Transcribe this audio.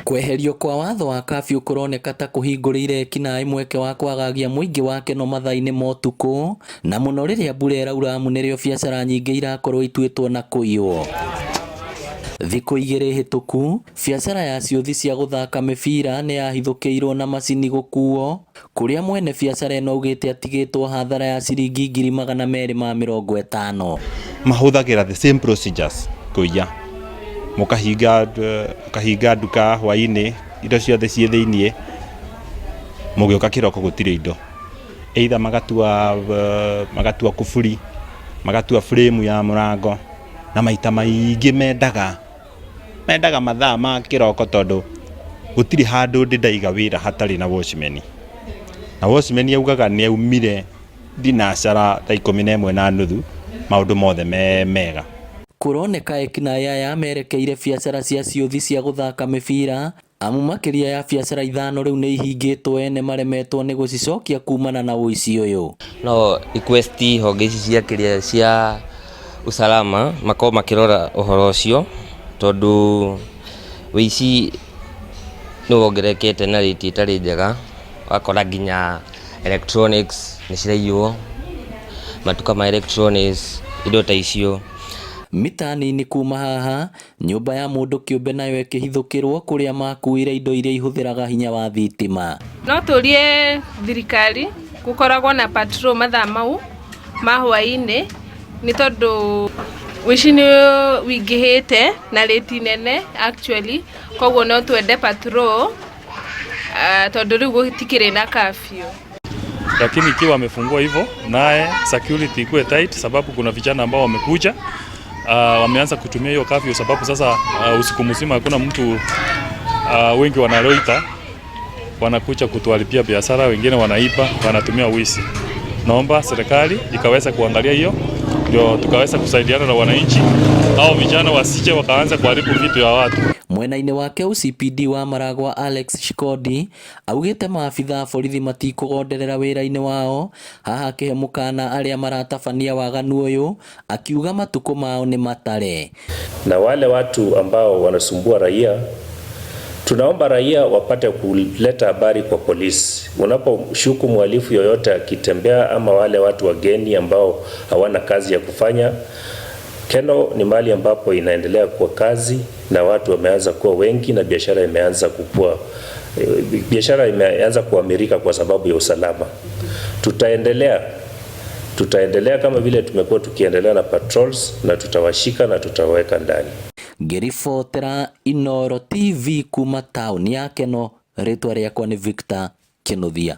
Kweherio kwa watho wa kafyu kũroneka ta kũhingũrĩire ekinaĩ mweke wa kwagagia mũingĩ wa Keno mathaa-inĩ ma ũtukũ, na mũno rĩrĩa mbura ĩraura amu nĩrĩo biacara nyingĩ irakorwo ituĩtwo na kũiywo. Thikũ igĩrĩ hĩtũku, biacara ya ciũthi cia gũthaka mĩbira nĩ yahithũkĩirwo na macini gũkuo, kũrĩa mwene biacara ĩno augĩte atigĩtwo hathara ya ciringi 250,000. Mahũthagĩra the same procedures kũiya, mũkahinga mũkahinga nduka hwainĩ, indo ciothe ciĩ thĩiniĩ, mũgĩũka kĩroko gũtirĩ indo, either magatua magatua kuburi, magatua frame ya mũrango, na maita maingĩ mendaga mendaga mathaa ma kĩroko tondũ gũtirĩ handũ ndĩ ndaiga wĩra hatarĩ na watchman, na watchman augaga nĩ aumire thinacara thaa 11:30 maũndũ mothe me mega. Kũroneka ekinaĩ aya merekeire biacara cia ciũthi cia gũthaka mĩbira amu makĩria ya biacara ithano rĩu nĩ ihingĩtwo ene maremetwo nĩ gũcicokia kumana na ũici ũyũ. No request honge ici cia kĩrĩa cia usalama makorwo makĩrora ũhoro ũcio, tondũ ũici nĩ wongererekete na rate ĩtarĩ njega, ũgakora nginya electronics nĩ ciraiywo, matuka ma electronics, indo ta icio. Mita nini kuma haha, nyũmba ya mũndũ kĩũmbe nayo ĩkĩhithũkĩrwo kũrĩa makuire indo iria ihũthĩraga hinya wa thitima. No tũrie thirikari gũkoragwo na patrol mathaa mau ma hwaĩ-inĩ, nĩ tondũ ũici nĩ wĩingĩhĩte na rate nene actually, koguo no twende patrol tondũ rĩu gũtikĩrĩ na curfew. Lakini ikiwa wamefungua hivyo, naye security ikuwe tight, sababu kuna vijana ambao wamekuja wameanza kutumia hiyo curfew, sababu sasa usiku mzima hakuna mtu, wengi wanaloita wanakuja kutuharibia biashara, wengine wanaiba, wanatumia wizi. Naomba serikali ikaweza kuangalia hiyo, ndio tukaweza kusaidiana na wananchi, hao vijana wasije wakaanza kuharibu vitu ya watu. Mwena-inĩ wake OCPD wa Maragwa Alex Shikodi augĩte maabitha a borithi matikũgonderera wĩra-inĩ wao, haha akĩhe mũkana arĩa maratabania waganu ũyũ akiuga matukũ mao nĩ matare. Na wale watu ambao wanasumbua raia, tunaomba raia wapate kuleta habari kwa polisi. Unaposhuku mhalifu yoyote akitembea ama wale watu wageni ambao hawana kazi ya kufanya, Kenol ni mahali ambapo inaendelea kuwa kazi na watu wameanza kuwa wengi na biashara imeanza kukua, biashara imeanza kuamirika kwa sababu ya usalama. Tutaendelea kama vile tumekuwa tukiendelea na patrols na tutawashika na tutaweka ndani. Ngĩribotera Inooro TV kuma taũni ya Kenol, rĩtwa rĩakwa nĩ Victor Kinuthia.